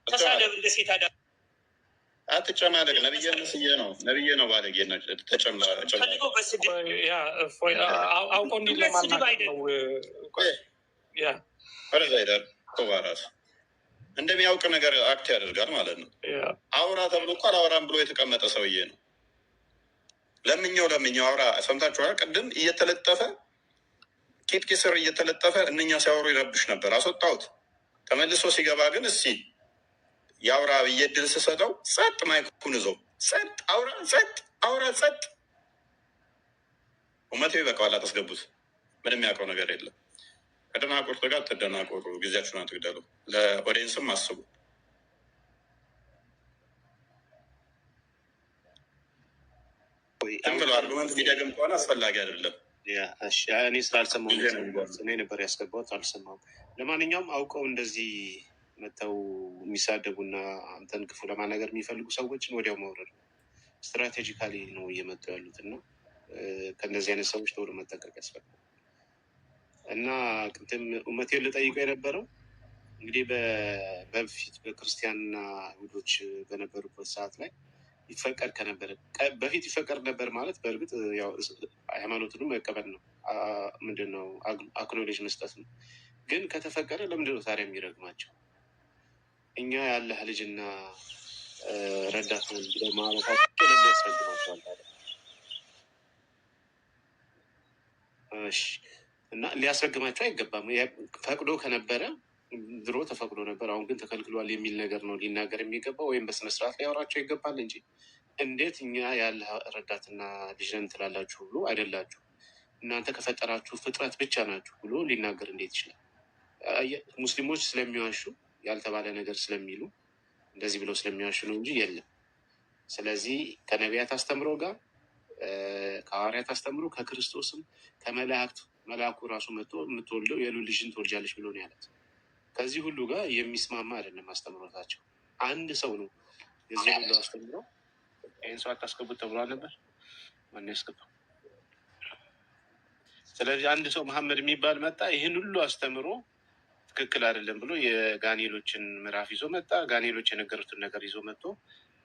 ተሳደብ፣ እንደ ሴት አዳ አትጨማለቅ። ነብይ መስዬ ነው ነብይ ነው ባለጌ ነው። ፈልገው በስድብ አውቆ እንዲህ ለማናገር ነው። ያ ወደዛ ሄዳል። ኮባ ራሱ እንደሚያውቅ ነገር act ያደርጋል ማለት ነው። አውራ ተብሎ እኮ አላወራም ብሎ የተቀመጠ ሰውዬ ነው። ለምኛው ለምኛው አውራ ሰምታችኋል። ቅድም እየተለጠፈ ቂጥቂ ስር እየተለጠፈ እነኛ ሲያወሩ ይረብሽ ነበር። አስወጣሁት። ተመልሶ ሲገባ ግን እስኪ የአውራ ብዬ እድል ስሰጠው ጸጥ፣ mic ኡን ይዞ ጸጥ፣ አውራ ጸጥ፣ አውራ ጸጥ። እመቴው ይበቃዋል። አታስገቡት። ምንም ያውቀው ነገር የለም። ከደናቁርት ጋር አትደናቆሩ፣ ጊዜያችሁን አትግደሉ። ለ audience ም አስቡ። ዝም ብሎ argument የሚደግም ከሆነ አስፈላጊ አይደለም። እኔ ስላልሰማሁ እኔ ነበር ያስገባሁት፣ አልሰማሁም። ለማንኛውም አውቀው እንደዚህ መተው የሚሳደቡና አንተን ክፉ ለማናገር የሚፈልጉ ሰዎችን ወዲያው መውረድ ነው። Strategically ነው እየመጡ ያሉት እና ከእንደዚህ አይነት ሰዎች ቶሎ መጠንቀቅ ያስፈልጋል። እና ቅድም እመቴን ልጠይቀው የነበረው እንግዲህ በፊት በክርስቲያንና አይሁዶች በነበሩበት ሰዓት ላይ ይፈቀድ ከነበረ በፊት ይፈቀድ ነበር ማለት በእርግጥ ያው ሃይማኖቱንም መቀበል ነው፣ ምንድን ነው acknowledge መስጠት ነው። ግን ከተፈቀደ ለምንድን ነው ታዲያ የሚረግማቸው? እኛ ያለህ ልጅና ረዳት ነን ብለው ማለታቸው ለምን ያስረግማቸዋል ታዲያ? እሺ እና ሊያስረግማቸው አይገባም። ፈቅዶ ከነበረ ድሮ ተፈቅዶ ነበር፣ አሁን ግን ተከልክሏል የሚል ነገር ነው ሊናገር የሚገባው ወይም በስነስርዓት ሊያወራቸው ይገባል እንጂ እንዴት እኛ ያለ ረዳትና ልጅ ነን ትላላችሁ ብሎ አይደላችሁ፣ እናንተ ከፈጠራችሁ ፍጥረት ብቻ ናችሁ ብሎ ሊናገር እንዴት ይችላል? ሙስሊሞች ስለሚዋሹ ያልተባለ ነገር ስለሚሉ እንደዚህ ብለው ስለሚዋሹ ነው እንጂ የለም። ስለዚህ ከነቢያት አስተምሮ ጋር ከሐዋርያት አስተምሮ ከክርስቶስም ከመላእክት መልአኩ ራሱ መጥቶ የምትወልደው የልዑል ልጅን ትወልጃለች ብሎ ነው ያለት። ከዚህ ሁሉ ጋር የሚስማማ አይደለም አስተምሮታቸው። አንድ ሰው ነው የዚህ ሁሉ አስተምሮ። ይህን ሰው አታስገቡት ተብሏል ነበር፣ ማነው ያስገባው? ስለዚህ አንድ ሰው መሐመድ የሚባል መጣ፣ ይህን ሁሉ አስተምሮ ትክክል አይደለም ብሎ የጋኔሎችን ምዕራፍ ይዞ መጣ። ጋኔሎች የነገሩትን ነገር ይዞ መጥቶ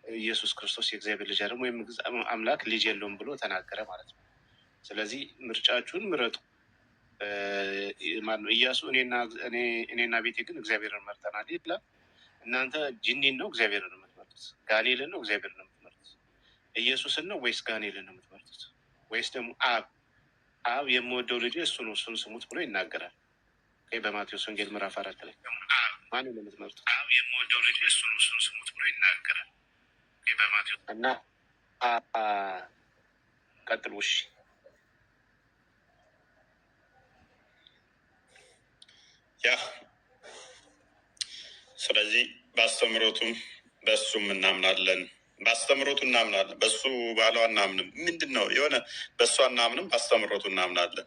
ኢየሱስ ክርስቶስ የእግዚአብሔር ልጅ አይደለም ወይም አምላክ ልጅ የለውም ብሎ ተናገረ ማለት ነው። ስለዚህ ምርጫችሁን ምረጡ። ማነው ኢያሱ እኔና ቤቴ ግን እግዚአብሔርን መርጠናል ይላል። እናንተ ጂኒን ነው እግዚአብሔርን የምትመርጡት? ጋኔልን ነው እግዚአብሔርን የምትመርጡት? ኢየሱስን ነው ወይስ ጋኔልን ነው የምትመርጡት? ወይስ ደግሞ አብ አብ የምወደው ልጅ እሱ ነው እሱን ስሙት ብሎ ይናገራል። በማቴዎስ ወንጌል ምዕራፍ 4 ላይ ማንን ነው የምትመርጡት? አብ የምወደው ልጅ እሱ ነው እሱን ስሙት ብሎ ይናገራል። በማቴዎስ እና ቀጥሉ። እሺ ያ ስለዚህ በአስተምሮቱም በእሱም እናምናለን። በአስተምሮቱ እናምናለን። በእሱ ባለው አናምንም። ምንድን ነው የሆነ በእሱ አናምንም፣ በአስተምሮቱ እናምናለን።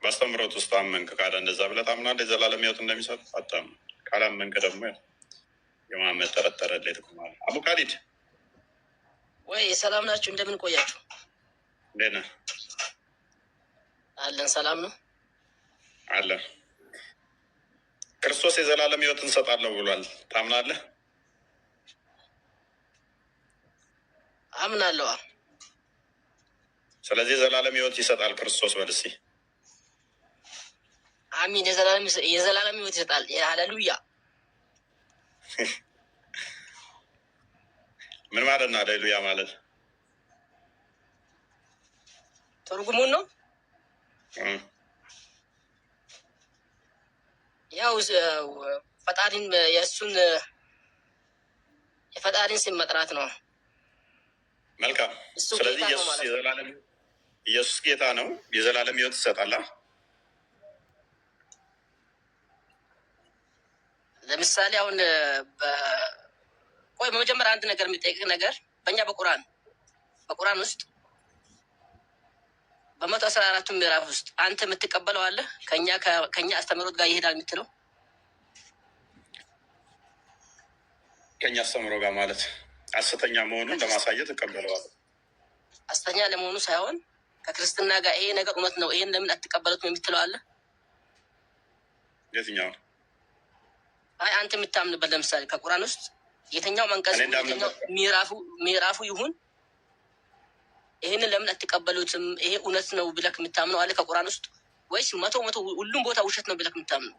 በአስተምሮቱ ውስጥ አመንክ ካለ እንደዛ ብለህ ታምናለህ። የዘላለም ሕይወት እንደሚሰጥ አታምንም። ካላመንክ ደግሞ የመሐመድ ተረት ተረት ላይ ትቆማለህ። አቡ ካሊድ ወይ ሰላም ናችሁ? እንደምን ቆያችሁ? እንዴት ነህ? አለን ሰላም ነው አለ። ክርስቶስ የዘላለም ሕይወት እንሰጣለሁ ብሏል። ታምናለህ? አምናለሁ። ስለዚህ የዘላለም ሕይወት ይሰጣል ክርስቶስ በል እስኪ። አሚን። የዘላለም ሕይወት ይሰጣል። ሃሌሉያ። ምን ማለት ነው? ሃሌሉያ ማለት ትርጉሙን ነው። ያው ፈጣሪን የእሱን የፈጣሪን ስም መጥራት ነው። መልካም። እሱ ስለዚህ ጌታ ነው ኢየሱስ ማለት ነው። የዘላለም ኢየሱስ ጌታ ነው፣ የዘላለም ሕይወት ይሰጣል። ለምሳሌ አሁን ቆይ በመጀመሪያ አንድ ነገር የሚጠይቅ ነገር በእኛ በቁርአን ውስጥ በ114ቱ ምዕራፍ ውስጥ አንተ የምትቀበለው አለ ከኛ አስተምህሮት ጋር ይሄዳል የምትለው? ከኛ አስተምሮ ጋር ማለት ሐሰተኛ መሆኑን ለማሳየት እቀበለዋለሁ። ሐሰተኛ ለመሆኑ ሳይሆን ከክርስትና ጋር ይሄ ነገር እውነት ነው፣ ይሄን ለምን አትቀበሉትም የምትለው አለ? የትኛውን? አይ አንተ የምታምንበት ለምሳሌ ከቁርአን ውስጥ የትኛው አንቀጽ እኔ ይሁን የትኛው እንዳምንበት ምዕራፉ ይሁን ይሄንን ለምን አትቀበሉትም፣ ይሄ እውነት ነው ብለህ የምታምነው አለ ከቁርአን ውስጥ ወይስ 100% ሁሉም ቦታ ውሸት ነው ብለህ የምታምነው?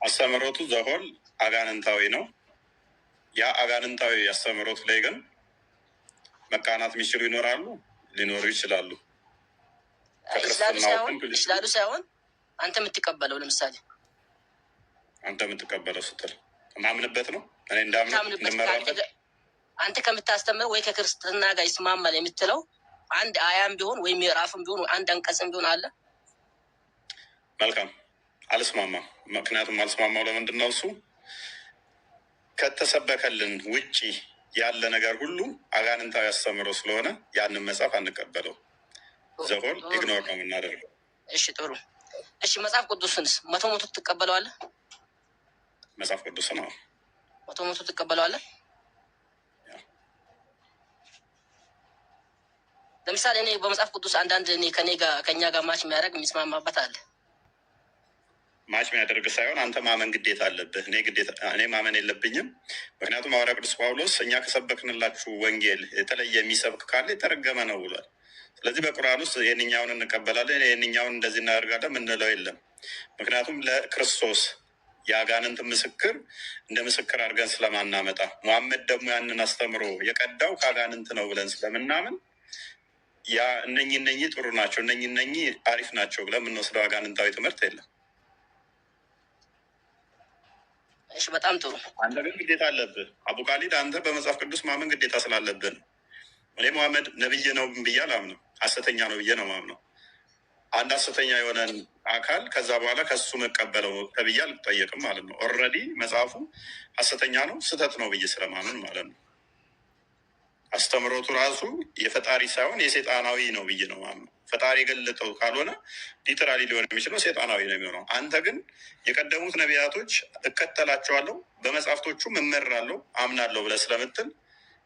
አስተምህሮቱ the whole አጋንንታዊ ነው። ያ አጋንንታዊ አስተምህሮት ላይ ግን መቃናት የሚችሉ ይኖራሉ፣ ሊኖሩ ይችላሉ። ይችላሉ ከክርስትናው ሳይሆን ግን ይችላሉ ሳይሆን አንተ የምትቀበለው ለምሳሌ አንተ የምትቀበለው ስትል ማምንበት ነው። እኔ እንዳምን የምታምንበት ከአንተ እንድመራበት አንተ ከምታስተምረው ወይ ከክርስትና ጋር ይስማማል የምትለው አንድ አያም ቢሆን ወይ ምዕራፍም ቢሆን ወይ አንድ አንቀጽም ቢሆን አለ? መልካም። አልስማማም። ምክንያቱም አልስማማው ለምንድን ነው? እሱ ከተሰበከልን ውጪ ያለ ነገር ሁሉ አጋንንታዊ አስተምህሮ ስለሆነ ያንን መጽሐፍ አንቀበለው። the whole ጥሩ። ignore ነው የምናደርገው። እሺ ጥሩ። እሺ መጽሐፍ ቅዱስንስ 100% ትቀበለዋለህ? መጽሐፍ ቅዱስ ነው። 100% ትቀበለዋለህ? ለምሳሌ እኔ በመጽሐፍ ቅዱስ አንዳንድ እኔ ከኔ ጋር ከእኛ ጋር match የሚያደርግ የሚስማማበት አለ። match የሚያደርግ ሳይሆን አንተ ማመን ግዴታ አለብህ። እኔ ግዴታ እኔ ማመን የለብኝም። ምክንያቱም ሐዋርያ ቅዱስ ጳውሎስ እኛ ከሰበክንላችሁ ወንጌል የተለየ የሚሰብክ ካለ የተረገመ ነው ብሏል። ስለዚህ በቁርአን ውስጥ ይህንኛውን እንቀበላለን፣ ይህንኛውን እንደዚህ እናደርጋለን ምንለው የለም። ምክንያቱም ለክርስቶስ የአጋንንት ምስክር እንደ ምስክር አድርገን ስለማናመጣ፣ ሙሐመድ ደግሞ ያንን አስተምሮ የቀዳው ከአጋንንት ነው ብለን ስለምናምን ያ እነኚህ እነኚህ ጥሩ ናቸው፣ እነኚህ እነኚህ አሪፍ ናቸው ብለን የምንወስደው አጋንንታዊ ትምህርት የለም። እሺ በጣም ጥሩ። አንተ ግን ግዴታ አለብህ አቡ ካሊድ፣ አንተ በመጽሐፍ ቅዱስ ማመን ግዴታ ስላለብህ ነው። እኔ መሐመድ ነብይ ነው ብዬ አላምንም፣ ሐሰተኛ ነው ብዬ ነው ማምነው። አንድ ሐሰተኛ የሆነን አካል ከዛ በኋላ ከሱ መቀበለው ተብዬ አልጠየቅም ማለት ነው። Already መጽሐፉ ሐሰተኛ ነው ስህተት ነው ብዬ ስለማምን ማለት ነው። አስተምሮቱ ራሱ የፈጣሪ ሳይሆን የሴጣናዊ ነው ብዬ ነው ማምነው። ፈጣሪ የገለጠው ካልሆነ literally ሊሆን የሚችለው ሴጣናዊ ነው የሚሆነው። አንተ ግን የቀደሙት ነቢያቶች እከተላቸዋለሁ፣ በመጽሐፍቶቹም እመራለሁ፣ አምናለሁ ብለህ ስለምትል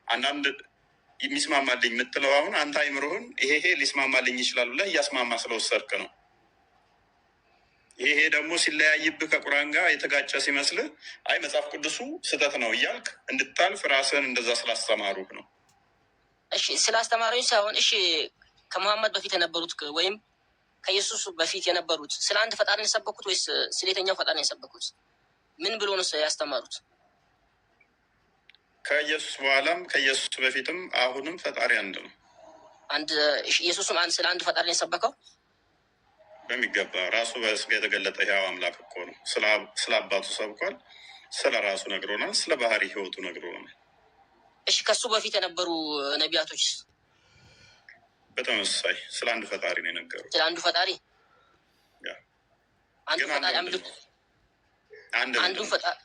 አንዳንድ የሚስማማልኝ የምትለው አሁን አንተ አይምሮህን ይሄ ይሄ ሊስማማልኝ ይችላል ብለህ እያስማማ ስለወሰድክ ነው። ይሄ ደግሞ ሲለያይብህ ከቁርአን ጋር የተጋጨ ሲመስልህ አይ መጽሐፍ ቅዱሱ ስህተት ነው እያልክ እንድታልፍ ራስህን እንደዛ ስላስተማሩህ ነው። እሺ ስለ አስተማሪዎች ሳይሆን እሺ ከመሐመድ በፊት የነበሩት ወይም ከኢየሱስ በፊት የነበሩት ስለ አንድ ፈጣሪ ነው የሰበኩት ወይስ ስለ የትኛው ፈጣሪ ነው የሰበኩት? ምን ብሎ ነው ያስተማሩት? ከኢየሱስ በኋላም ከኢየሱስ በፊትም አሁንም ፈጣሪ አንድ ነው አንድ እሺ፣ ኢየሱስም አንድ ስለ አንድ ፈጣሪ ነው የሰበከው? በሚገባ ራሱ በስጋ የተገለጠ ሕያው አምላክ እኮ ነው። ስለ አባቱ ሰብኳል። ስለ ራሱ ነግሮናል። ስለ ባህሪ ሕይወቱ ነግሮናል። እሺ ከሱ በፊት የነበሩ ነቢያቶች በተመሳሳይ ስለ አንድ ፈጣሪ ነው የነገሩት። ስለ አንዱ ፈጣሪ ያ አንዱ ግን አንዱ ፈጣሪ ምንድን አምልኩ ነው? አንድ አንዱ ምንድን ነው? ፈጣሪ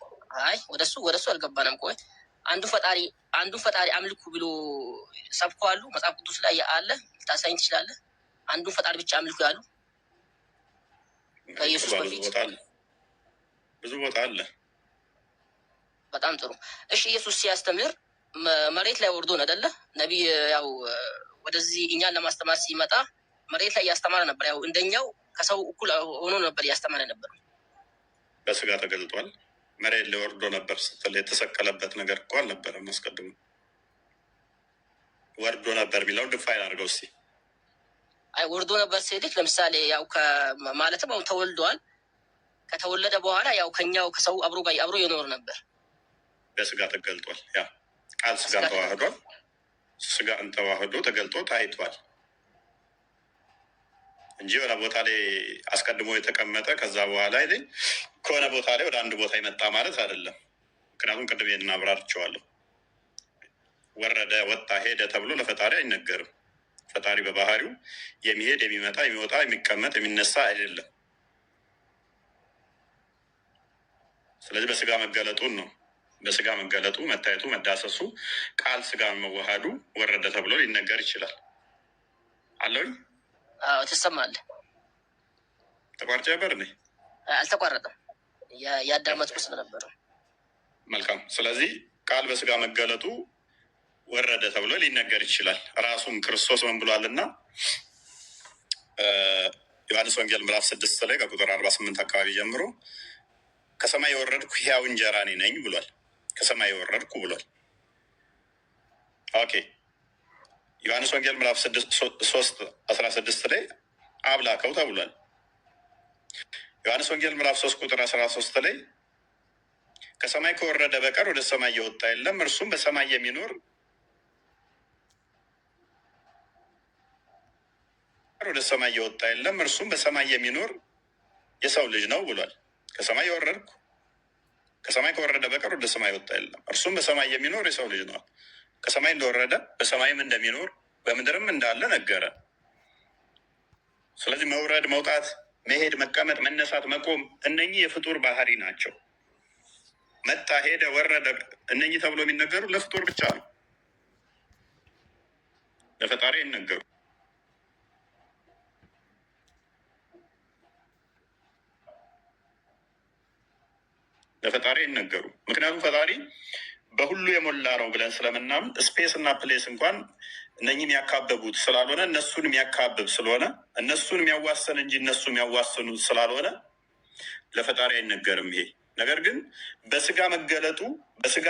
አይ ወደሱ አልገባንም። ቆይ አንዱ ፈጣሪ አምልኩ ብሎ ሰብኮ አሉ። መጽሐፍ ቅዱስ ላይ አለ፣ ልታሳይኝ ትችላለህ? አንዱን ፈጣሪ ብቻ አምልኩ ያሉ ከኢየሱስ ብዙ በፊት ቦታ አለ፣ ብዙ ቦታ አለ። በጣም ጥሩ። እሺ ኢየሱስ ሲያስተምር መሬት ላይ ወርዶ ነው አይደለ? ነቢይ ያው ወደዚህ እኛን ለማስተማር ሲመጣ መሬት ላይ እያስተማረ ነበር። ያው እንደኛው ከሰው እኩል ሆኖ ነበር እያስተማረ ነበር። በስጋ ተገልጧል። መሬት ላይ ወርዶ ነበር ስትል የተሰቀለበት ነገር እኮ አልነበረም አስቀድሞ። ወርዶ ነበር የሚለው define አድርገው እስኪ። አይ፣ ወርዶ ነበር ሲልክ ለምሳሌ ያው ማለትም አሁን ተወልዷል። ከተወለደ በኋላ ያው ከኛው ከሰው አብሮ ጋር አብሮ የኖር ነበር። በስጋ ተገልጧል። ያ ቃል ስጋ ስጋን ተገልጧል። ተዋህዷል። ስጋን ተዋህዶ ተገልጦ ታይቷል እንጂ የሆነ ቦታ ላይ አስቀድሞ የተቀመጠ ከዛ በኋላ ላይ ከሆነ ቦታ ላይ ወደ አንድ ቦታ የመጣ ማለት አይደለም። ምክንያቱም ቅድም ይሄንን አብራርቼዋለሁ። ወረደ፣ ወጣ፣ ሄደ ተብሎ ለፈጣሪ አይነገርም። ፈጣሪ በባህሪው የሚሄድ፣ የሚመጣ፣ የሚወጣ፣ የሚቀመጥ፣ የሚነሳ አይደለም። ስለዚህ በስጋ መገለጡን ነው። በስጋ መገለጡ፣ መታየቱ፣ መዳሰሱ፣ ቃል ስጋ መዋሃዱ ወረደ ተብሎ ሊነገር ይችላል። አለውኝ። አዎ፣ ትሰማለህ። ተቋርጬ ነበር እኔ። አልተቋረጠም። ያዳመጥኩ ስለነበረ። መልካም። ስለዚህ ቃል በስጋ መገለጡ ወረደ ተብሎ ሊነገር ይችላል። ራሱም ክርስቶስ ምን ብሏልና ዮሐንስ ወንጌል ምዕራፍ 6 ላይ ከቁጥር 48 አካባቢ ጀምሮ ከሰማይ የወረድኩ ሕያው እንጀራ እኔ ነኝ ብሏል። ከሰማይ የወረድኩ ብሏል። Okay፣ ዮሐንስ ወንጌል ምዕራፍ 3 16 ላይ አብ ላከው ተብሏል። ዮሐንስ ወንጌል ምዕራፍ 3 ቁጥር 13 ላይ ከሰማይ ከወረደ በቀር ወደ ሰማይ የወጣ የለም፣ እርሱም በሰማይ የሚኖር ወደ ሰማይ የወጣ የለም፣ እርሱም በሰማይ የሚኖር የሰው ልጅ ነው ብሏል። ከሰማይ የወረድኩ ከሰማይ ከወረደ በቀር ወደ ሰማይ የወጣ የለም፣ እርሱም በሰማይ የሚኖር የሰው ልጅ ነው። ከሰማይ እንደወረደ በሰማይም እንደሚኖር በምድርም እንዳለ ነገረ። ስለዚህ መውረድ፣ መውጣት፣ መሄድ፣ መቀመጥ፣ መነሳት፣ መቆም እነኚህ የፍጡር ባህሪ ናቸው። መጣ፣ ሄደ፣ ወረደ እነኚህ ተብሎ የሚነገሩ ለፍጡር ብቻ ነው፣ ለፈጣሪ አይነገሩ። ለፈጣሪ አይነገሩ። ምክንያቱም ፈጣሪ በሁሉ የሞላ ነው ብለን ስለምናምን space እና place እንኳን እነኚህ የሚያካብቡት ስላልሆነ፣ እነሱን የሚያካብብ ስለሆነ፣ እነሱን የሚያዋሰን እንጂ እነሱ የሚያዋስኑት ስላልሆነ ለፈጣሪ አይነገርም ይሄ ነገር። ግን በስጋ መገለጡ በስጋ